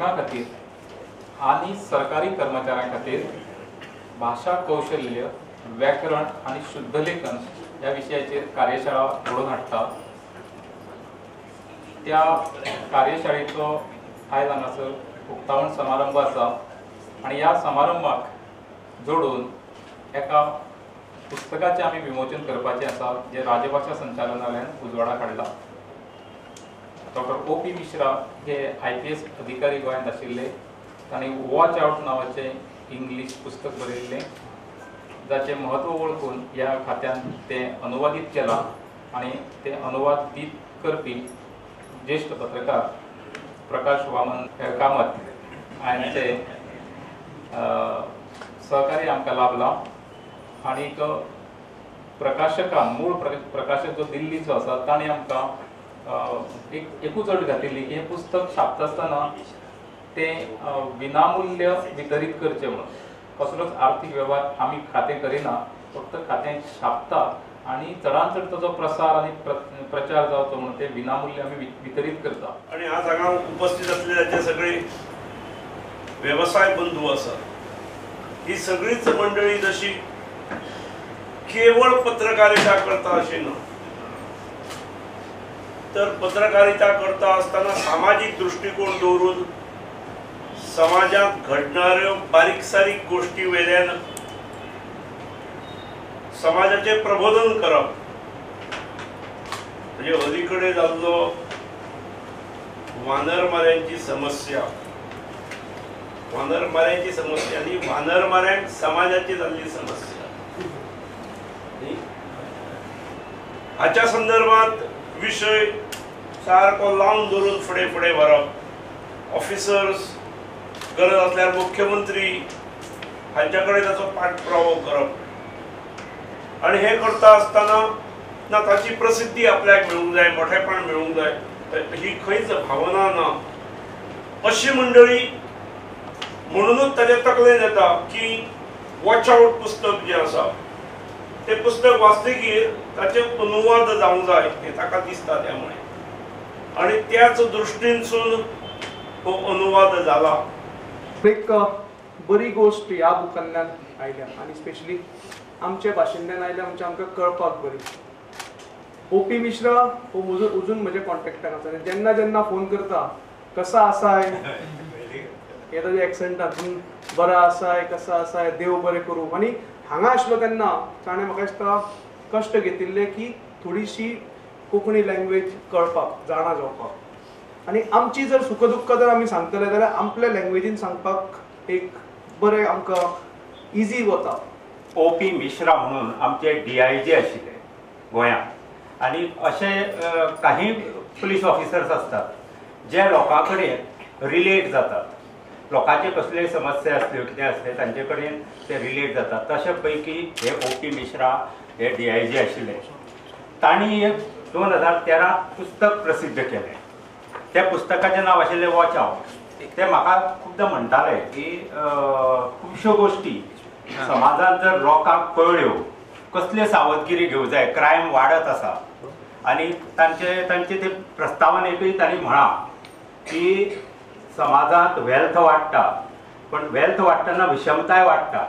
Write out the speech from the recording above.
लेखकां खातीर आनी सरकारी कर्मचाऱ्यां खातीर भाशा कौशल्य, व्याकरण आनी शुद्धलेखन ह्या विशयाचेर कार्यशाळा घडोवन हाडटा। त्या कार्यशाळेचो आयज हांगासर उक्तावण समारंभ आसा आनी ह्या समारंभाक जोडून एका पुस्तकाचें आमी विमोचन करपाचें आसा, जें राजभाशा संचालनालयान उजवाडाक हाडलां। डॉक्टर ओ पी मिश्रा हे IPS अधिकारी गोंयांत आशिल्ले, तांणी वॉच आवट नांवाचें इंग्लीश पुस्तक बरयल्लें, जाचें म्हत्व वळखून ह्या खात्यान तें अनुवादीत केलां आनी तें अनुवादीत करपी ज्येश्ठ पत्रकार प्रकाश वामन कामत हांचे सहकार्य आमकां लाभलां। आनीक प्रकाशकान, मूळ प्रकाशक जो दिल्लीचो आसा, ताणें आमकां एकूच अट घातिल्ली की हें पुस्तक छापता आसतना तें विनामूल्य वितरीत करचें म्हणून। कसलोच आर्थीक वेव्हार आमी खातें करिना, फक्त खातें छापता आनी चडान चड ताचो प्रसार आनी प्रचार जावचो म्हणून तें विनामूल्य आमी वितरीत करता। आनी आज हांगा उपस्थित असलेले जे सगळे वेवसाय बंधू आसात, ही सगळीच मंडळी जशी केवळ पत्रकारिता करता अशी ना, तर पत्रकारिता करता असताना सामाजिक दृष्टिकोन दवरून समाजात घडणाऱ्यो बारीक सारीक गोष्टी वेल्यान समाजाचे प्रबोधन करप, म्हणजे अलीकडे जाल्लो वानरमाऱ्यांची समस्या, वानरमाऱ्यांची समस्या आनी वानरमाऱ्यांक समाजाची जाल्ली समस्या, हाच्या संदर्भात विशय सारको लावन धरून फुडें फुडें व्हरप, ऑफिसर्स गरज आसल्यार मुख्यमंत्री हांच्या कडेन ताचो पाठपुरावो करप आनी हें करता आसतना ना ताची प्रसिद्धी आपल्याक मेळूंक जाय, मोठेपण मेळूंक जाय, ही खंयच भावना ना। अशी मंडळी म्हणूनच ताच्या तकलेन येता की वॉच आवट पुस्तक जें आसा तें पुस्तक वाचतकीर ताचे अनुवाद जावंक जाय हें ताका दिसता, त्यामुळे आनी त्याच दृश्टीनसून हो अनुवाद जाला। एक बरी गोश्ट ह्या बुकांतल्यान आयल्या आनी स्पेशली आमच्या भाशेंतल्यान आयल्या म्हणजे आमकां कळपाक बरी। ओ पी मिश्रा हो अजून म्हज्या कॉन्टेक्टान आसा, जेन्ना जेन्ना फोन करता कसा आसाय हे ताज्या एक्संटातून बरा आसाय कसा आसाय देव बरें करूं। आनी हांगा आशिल्लो तेन्ना ताणें म्हाका दिसता कश्ट घेतिल्ले की थोडीशी कोंकणी लँग्वेज कळपाक, जाणा जावपाक। आनी आमची जर सुख दुख्ख जर आमी सांगतले जाल्यार आपल्या लँग्वेजीन सांगपाक एक बरें आमकां इजी वता। ओ पी मिश्रा म्हणून आमचे DIG आशिल्ले गोंयांत आनी अशे काही पुलीस ऑफिसर्स आसतात जे लोकां कडेन रिलेट जातात, लोकांचे कसले समस्या आसल्यो कितें आसले तांचे कडेन ते रिलेट जातात। तशे पैकी हे ओ पी मिश्रा हे DIG आशिल्ले, तांणी एक 2013 पुस्तक प्रसिद्ध केलें। त्या पुस्तकाचें नांव आशिल्लें वॉच आवट। ते म्हाका खुबदां म्हणटाले की खुबश्यो गोश्टी समाजांत जर लोकांक कळ्ळ्यो, कसले सावधगिरी घेवंक जाय, क्रायम वाडत आसा आनी तांचे तांचे ते प्रस्तावनेकूय तांणी म्हळां की समाजांत वेल्थ वाडटा, पण वेल्थ वाडटना विषमताय वाडटा।